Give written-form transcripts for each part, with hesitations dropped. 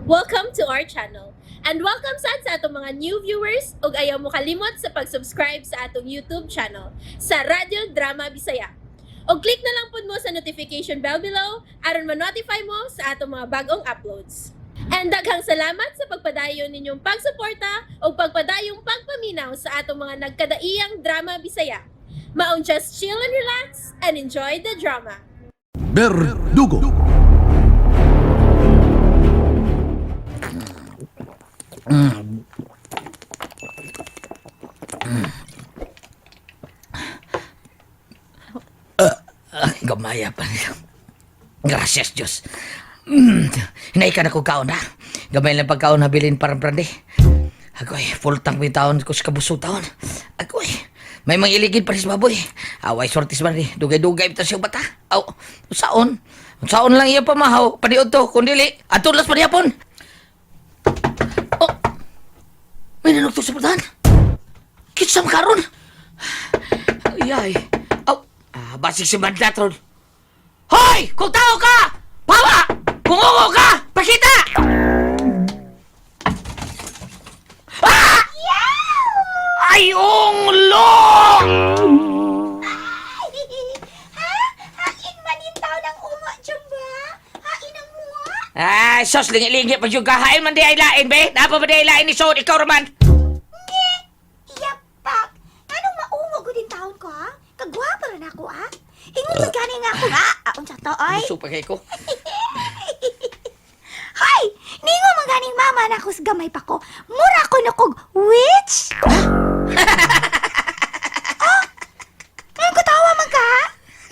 Welcome to our channel. And welcome sad sa atong mga new viewers ug ayaw mo kalimot sa pag-subscribe sa atong YouTube channel sa Radyo Drama Bisaya. Og click na lang pud mo sa notification bell below aron ma-notify mo sa atong mga bagong uploads. And daghang salamat sa pagpadayon ninyong pagsuporta ug pagpadayong pagpaminaw sa atong mga nagkadaiyang drama Bisaya. Maong just chill and relax and enjoy the drama. Berdugo. Gamaya pa niya. Gracias, Diyos. Hinay ka na kong kaon, ha? Gamay lang pagkaon, habilin parang brande. Agoy, full tank may taon ko sa kabusog taon. Agoy, may mga iligid pa sa baboy. Away, sortis ba ni? Dugay-dugay ito siyang bata. Aw, saon? Saon lang iya pamahaw. Paniod to, kundili. Atulas pa niyapon. Oh, may nanugtog sa putahan. Kitsam karon. Ay, ay. Aw, basig si Madlat ron. Hoy! Kung tao ka! Pawa! Kung ungo ka! Pakita! Ah! Ay, unglo! Ha? Hain man yung tao ng ungo dyan ba? Hain ang mua? Ay, sos, lingi-lingi pag yung kahain man di ay lain, be. Napa ba di ay lain ni Son? Ikaw raman. Nge! Iyapak! Anong maungo ko din taon ko, ha? Kagwapa rin ako, ha? Ingon uh, gani nga ako, ha? Ah, unsa to, oy? Gusto pa kay ko. Hoy! Ningo man ganing mama na ako sa gamay pa ko. Mura ko na kog witch! Ah! Ngayon ko tawa man ka?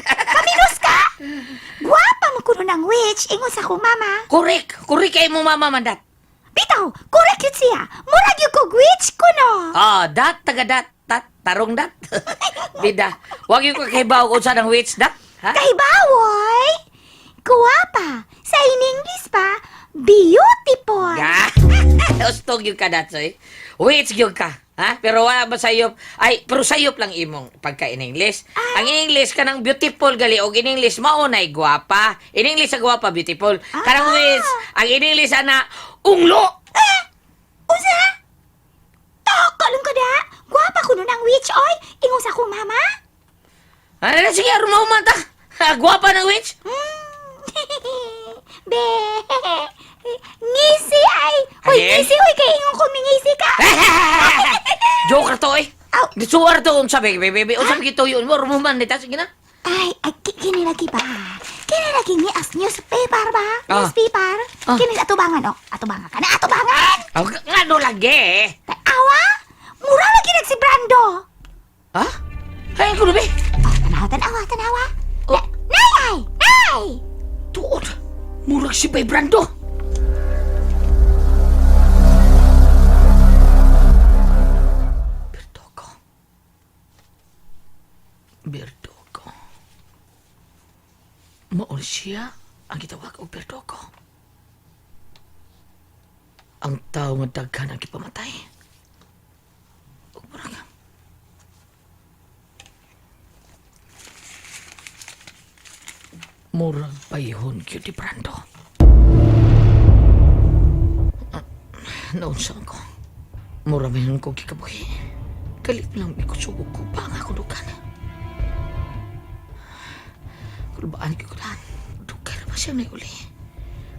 Kaminos ka? Gwapa man kuno ng witch, ingon sa akong mama. Kurik! Kurik kay mo mama man dat. Bitaw, correct yun siya. Murag yung kog witch ko no. Ah, dat, taga dat, tat, tarong dat. Bida, wag yung kakahibaw kung saan ang witch dat. Ha? Kahibawoy! Guwapa! Sa in English pa, beautiful! Ya. Ustog yung ka datsoy. Wait, yung ka. Ha? Pero wala ba sayop? Ay, pero sayop lang imong pagka in English. Ang in English kanang beautiful gali og in English mao nay gwapa. In English ang gwapa beautiful. Kanang wits, ang in English ana unglo. Eh! Usa? Takalong ka da! Guwapa ko nun ang witch, oy! Ingon sa akong mama? Ano na sige aron mao ta. Ha, gwapa ng witch. Be! Ngisi ay! Hoy, Alin? ngisi! Hoy, kay ingon ko mingisi ka! Joker to eh. Aw. Disuar to unsa be be be unsa gito yun mo rumuman ni ta sige na. Ay, ay, kini lagi ba? Kini lagi ni as newspaper ba? Ah. Newspaper? Ah. Kini sa atubangan, oh. Atubangan ka na, atubangan! Aw, ngano lagi eh? Awa! Mura lagi nag si Brando! Ha? Ay ko be. Oh, tanawa, tanawa, tanawa. Oh. Nay, ay! Nay! Tuod. Murag si Bay Brando. Berdogo. Berdogo. Maol siya ang gitawag og Berdogo. Ang tao nga daghan ang gipamatay. Ug murag murag bayhon gyud ni Brando. Naunsa ko. Mura man ko gikabuhi. Kalit lang mi kusugog ko pa nga akong dukan. Kulbaan ko kulan. Dugay ra ba siya may uli?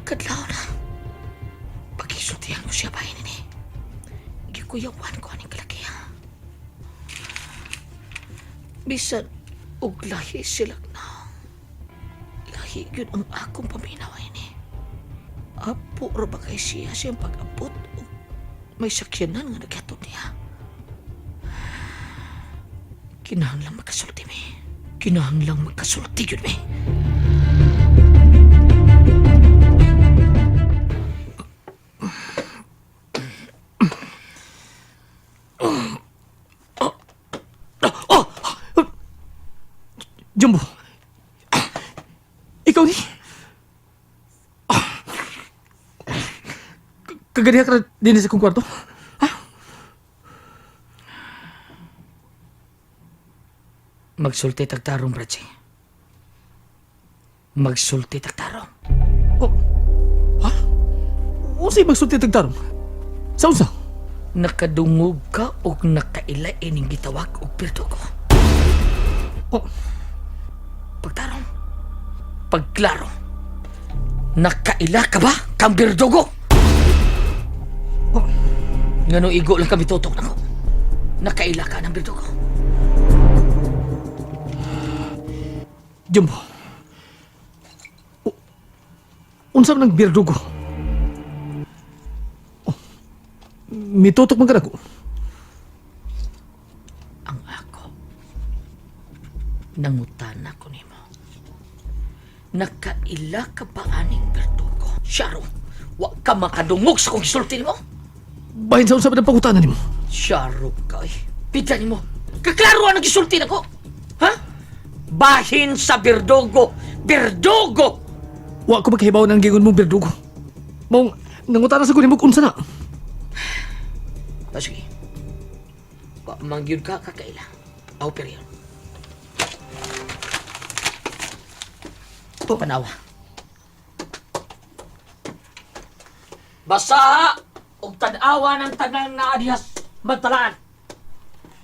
Kadlaw na. Pagisultihan ko siya bahin ni. Gikuyawan ko aning kalakiha. Bisan og lahi sila na. Lahi yun ang akong paminaw ini. Apo ra ba kay siya siyang pag-abot o may sakyanan nga naghatod niya. Kinahanglang magkasulti mi. Kinahanglang magkasulti yun mi. Oh! Jumbo! Ikaw ni? Kaganiha ka na din sa kong kwarto? Magsulti tagtarong, Bradji. Magsulti tagtarong. Oh. Ha? Unsay magsulti tagtarong? Sa unsa? Nakadungog ka og nakaila ining gitawag og berdugo. Oh, Pagtarong. Pagklaro. Nakaila ka ba kang berdugo? Oh. Ngano igo lang kami tutok nako. Nakaila ka ng berdugo. Jumbo. Unsa man ang berdugo? Oh, mitutok man ka nako. Ang ako. Nangutana ko nimo. Nakaila ka ba aning berdugo? Syaro, wa ka makadungog sa kong gisulti nimo. Bahin sa unsa man ang pangutana nimo? Syaro ka eh. Pita nimo. Kaklaro ang gisulti nako. Ha? Bahin sa berdugo. Berdugo! Wa ko makahibaw ng gingon mong berdugo. Maong nangutana sa ko nimo kung unsa na. Ah, sige. Wa man gyud ka kakaila. Aw period. Panawa. Basa og tan-awa ng tanang naa diha mantalaan.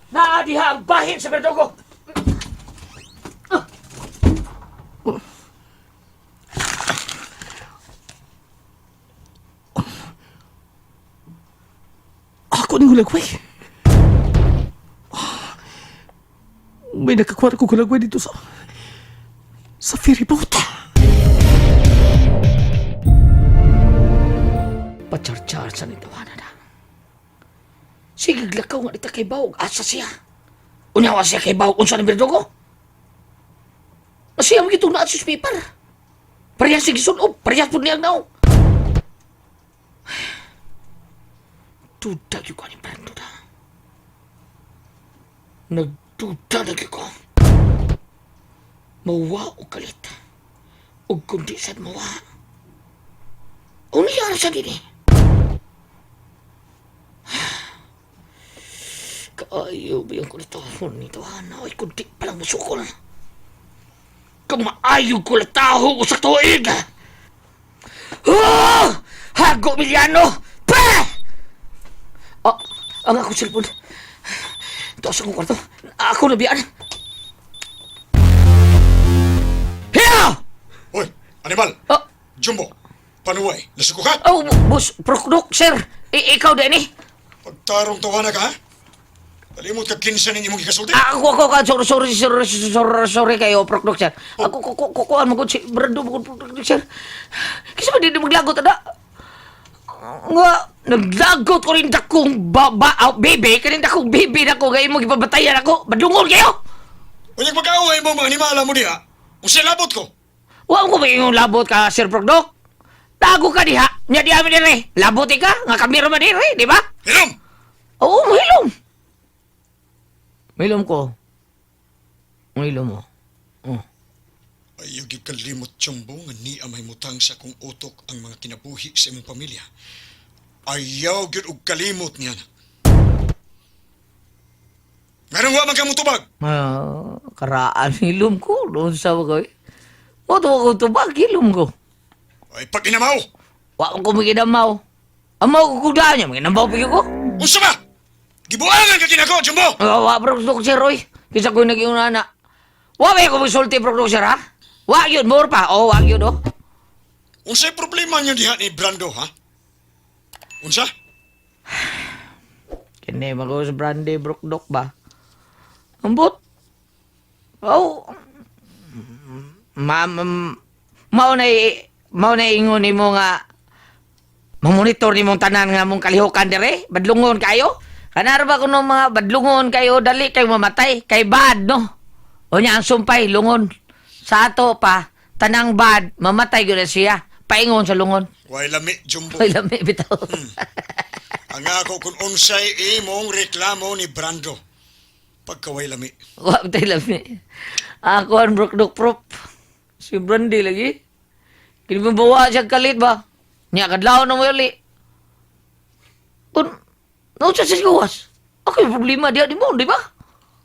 Naa diha ang bahin sa berdugo. Ako ning hulagway. May nakakuha ko hulagway dito sa ferry boat. Pacharchar sa nitawanan na. Sige, lakaw nga dita kay Bawog. Asa siya? Unyawa siya kay Bawog. Unsa ni berdugo? Siya mo gitong naat sa paper. Parehas si gisunob. Parehas po niyang naong. Duda yun ko ni Brando na. Nagduda na yun ko. Mawa o kalit. O kundi sad mawa. Unya sa dini. Kaayo ba yung kulatahon nito? Ano, ay kundi palang musukol. Kamaayo kulataho ko sa tuig! Ah! Hago Miliano! Pa! Ah, ang akong cellphone. Ito sa akong kwarto. Ako nabiyaan. Hiya! Hoy, animal! Ah, Jumbo! Panuway! Nasuko ka? oh, boss, Prokdok, sir. Ikaw din eh. Pagtarong tawa na ka, ha? Kalimot ka kinsa ninyo mong gikasulti? Ah, ako, ako, sorry, sorry, sorry, sorry, sorry kayo, Prokdok, sir. Ako, ko, ko, ko, kuan mo si Brando mo, Prokdok, sir. Kasi ba di maglagot, ana? Nga, naglagot ko rin dakong ba, ba, oh, baby, kanin dakong baby na ko, ngayon mo gipabatayan ako, badungon kayo! Unyag mag-away mo mga animala mo diha, unsay labot ko? Wa ko ba yung labot ka, Sir Prokdok? Tago ka diha, nya di amin dire. Labot ka, nga kamera man dire, di ba? Hilom! Oo, mahilom. Mahilom ko. Mahilom mo. Oh. Ayaw gyud kalimot, Jumbo, nga niya may mutang sa akong utok ang mga kinabuhi sa imong pamilya. Ayaw gyud og kalimot niya na. Nganong wa man ka mutubag? Ah, karaan hilom ko. Doon sa ko eh. Mo to ko tubag hilom ko. Ay pag inamaw! Wa ko maginamaw. Amaw ko kudaan niya, maginamaw pa ko. Unsa ba? Gibuangan ka kinako, Jumbo! Ah, wa bro dok sir oy. Kinsa ko nag-iuna na. Wa ba ko magsulti bro sir ha? Wa yun more pa. Oh, wa yun oh. Unsay problema niyo diha ni Brando, ha? Unsa? Kini mago sa brandy bro dok ba? Ambot. Oh. Ma, ma mao na mao na ingon nimo nga mamonitor nimong tanan nga mong kalihukan dire, badlungon kayo. Kanara ba kuno mga badlungon kayo dali kay mamatay kay bad no. Unya ang sumpay lungon. Sa ato pa tanang bad mamatay gyud na siya. Paingon sa lungon. Way lami, Jumbo. Ay lami bitaw. Ang ako kung unsay imong reklamo ni Brando. Pagkaway lami. Wa tay lami. Ako ang brokdok prop. Si Brandy lagi. Kini mabawa siya kalit ba? Nya kadlaw na mo yali. Kun no sa gawas. Ako yung problema diya di mo, di ba?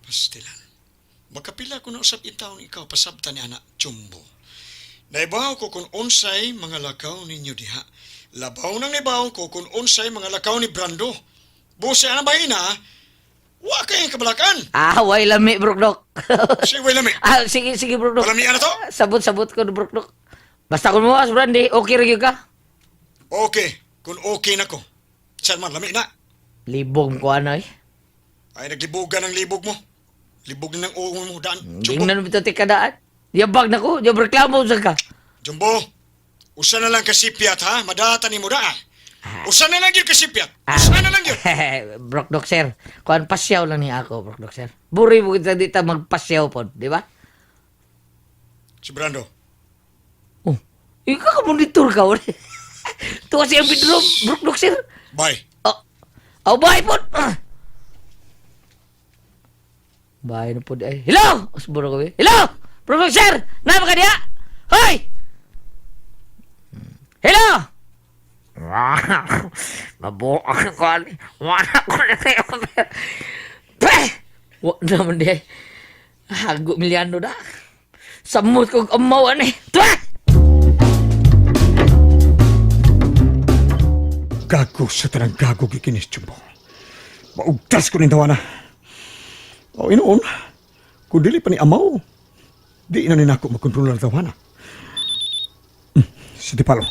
Pastilan. Makapila ko na usap in taon ikaw pasabta ni anak Jumbo. Naibaw ko kung unsay mga lakaw ninyo diha. Labaw nang nibaw ko kung unsay mga lakaw ni Brando. Busa na ba ina? Wa kay kabalakan. Ah, way lami, Brukdok. Sige, way lami. Ah, sige, sige, Brukdok. Palamian na to. Sabot, sabot ko, Brukdok. Basta kung muwas, Brandy, okay rin yun ka? Okay, kung okay na ko. Saan man, lami na. Libog ko ano eh. Ay, naglibugan ang libog mo. Libog na ng uong mo daan. Hindi Jumbo, na naman ito tikadaan. Yabag na ko, yab reklamo sa ka. Jumbo, usa na lang kasipyat ha. Madata ni mo daa. Usa na lang yun kasipyat. Usa na lang yun. Brokdok sir, kuan pasyaw lang ni ako, Brokdok sir. Buri mo kita dito magpasyaw pod, di ba? Si Brando, Oh, ikaw ka monitor ka. Uli. Tuwa siya ang bedroom, Brokdok sir. Bye. Oh, oh bye pod. Ah. Bye na pod ay. Hello! Usburo ko. Eh. Hello! Brokdok sir! Nama ka diha? Hoy! Hello! Mabuang ko ani. Wala ko na kayo. Peh! Wa naman di. Hago milyano da. Samot kog amaw ani. Tuwa! Gago sa tanang gago gikinis, Jumbo. Maugtas ko nin tawana. O inoon, kung dili pa ni amaw, di na ni nako makontrol ang tawana. Si Tipalo.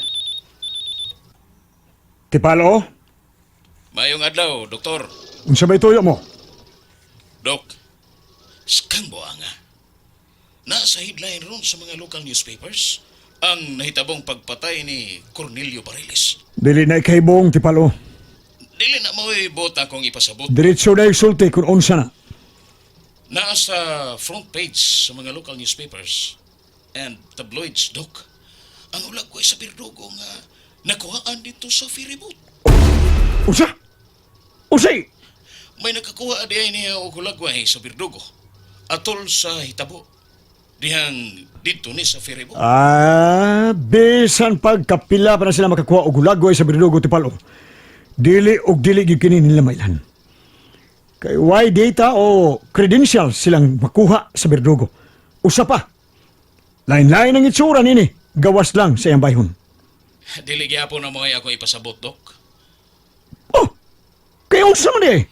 Tipalo, Mayong adlaw, doktor. Unsa may tuyo mo? Dok, skang buanga. Nasa headline ron sa mga local newspapers ang nahitabong pagpatay ni Cornelio Bariles. Dili na ikahibong, Tipalo. Dili na mo'y bota kong ipasabot. Diretso na isulti kung unsa na. Nasa front page sa mga local newspapers and tabloids, Dok. Ang ulag ko ay sa Birdugo nga nakuhaan dito sa ferryboat. Unsa? Unsay? May nakakuha di ay niya og hulagway sa Birdugo. Atol sa hitabo. Dihang dito ni sa ferryboat. Ah, bisan pagkapila pa na sila makakuha og hulagway sa Birdugo, Tipalo. Dili og dili gyud kini nila mailan. Kay why data o credentials silang makuha sa Birdugo. Usa pa. Lain-lain ang itsura nini. Gawas lang sa iyang bayhon. Dili gyapon na mga akong ipasabot, Dok. Oh! Kay unsa man di ay?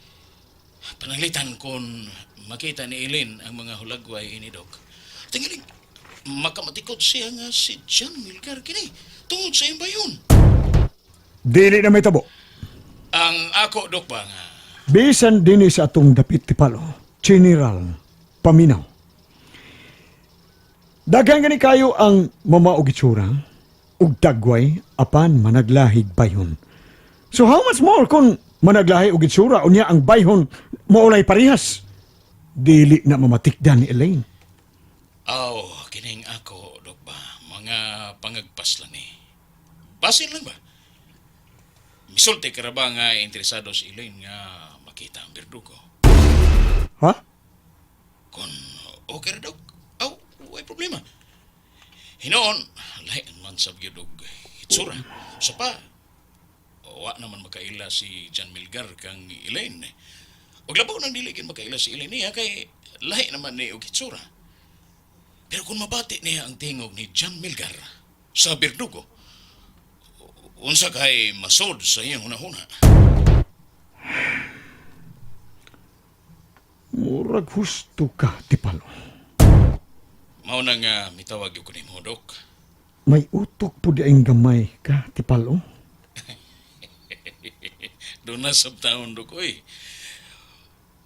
Pananglitan kung makita ni Eileen ang mga hulagway ini, Dok. Tingaling, makamatikod siya nga si John Milgar kini tungod sa iyang bayon. Dili na may tabo. Ang ako, Dok, ba nga Bisan dinhi sa atong dapit Tipalo, General Paminaw. Daghan gani kayo ang mama og itsura ug dagway apan managlahig bayhon. So how much more kung managlahi og itsura unya ang bayhon maulay parehas? Dili na mamatikdan ni Elaine. Aw, kining ako, Dok ba, mga pangagpas lang ni. Basin lang ba? Misulti ka ra ba nga interesado si Elaine nga makita ang berdugo? Ha? Kung okay ra, Dok, aw, way problema. Hinoon, lahi man sa gyud og hitsura. Sa pa, wa naman makaila si John Milgar kang Elaine. Og labaw nang dili gyud makaila si Elaine niya kay lahi naman ni og hitsura. Pero kung mabati niya ang tingog ni John Milgar sa Berdugo, unsa kay masod sa iyang hunahuna. Murag husto ka, Tipalo. Mao na nga mitawag gyud ko nimo, Dok. May utok po di ang gamay ka, Tipalo. Doon na sab taon, Dok, oy.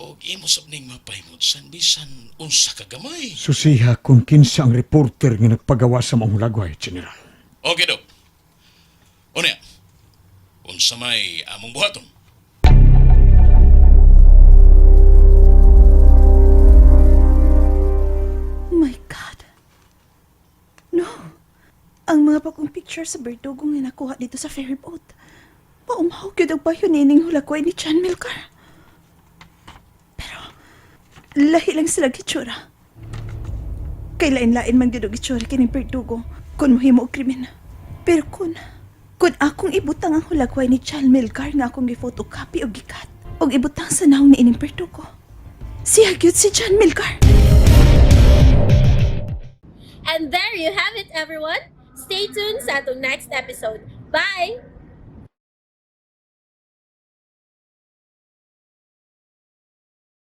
Og imo sab ning mapahimutsan bisan unsa ka gamay. Susiha kung kinsa ang reporter nga nagpagawa sa maong hulagway, General. Okay, Dok. Unya, unsa may among buhaton? My God. No. Ang mga bagong picture sa berdugo nga nakuha dito sa ferry boat. Paumaw gyud ang bayo nining hulakway ni Chan Milcar. Pero, lahi lang sila gitsura. Kay lain-lain man gyud og itsura kining berdugo kun mohimo og krimen. Pero kun akong ibutang ang hulakway ni Chan Milcar nga akong gi-photocopy og gikat og ibutang sa nawong ni ining berdugo. Siya gyud si Chan Milcar. And there you have it, everyone. Stay tuned sa atong next episode. Bye!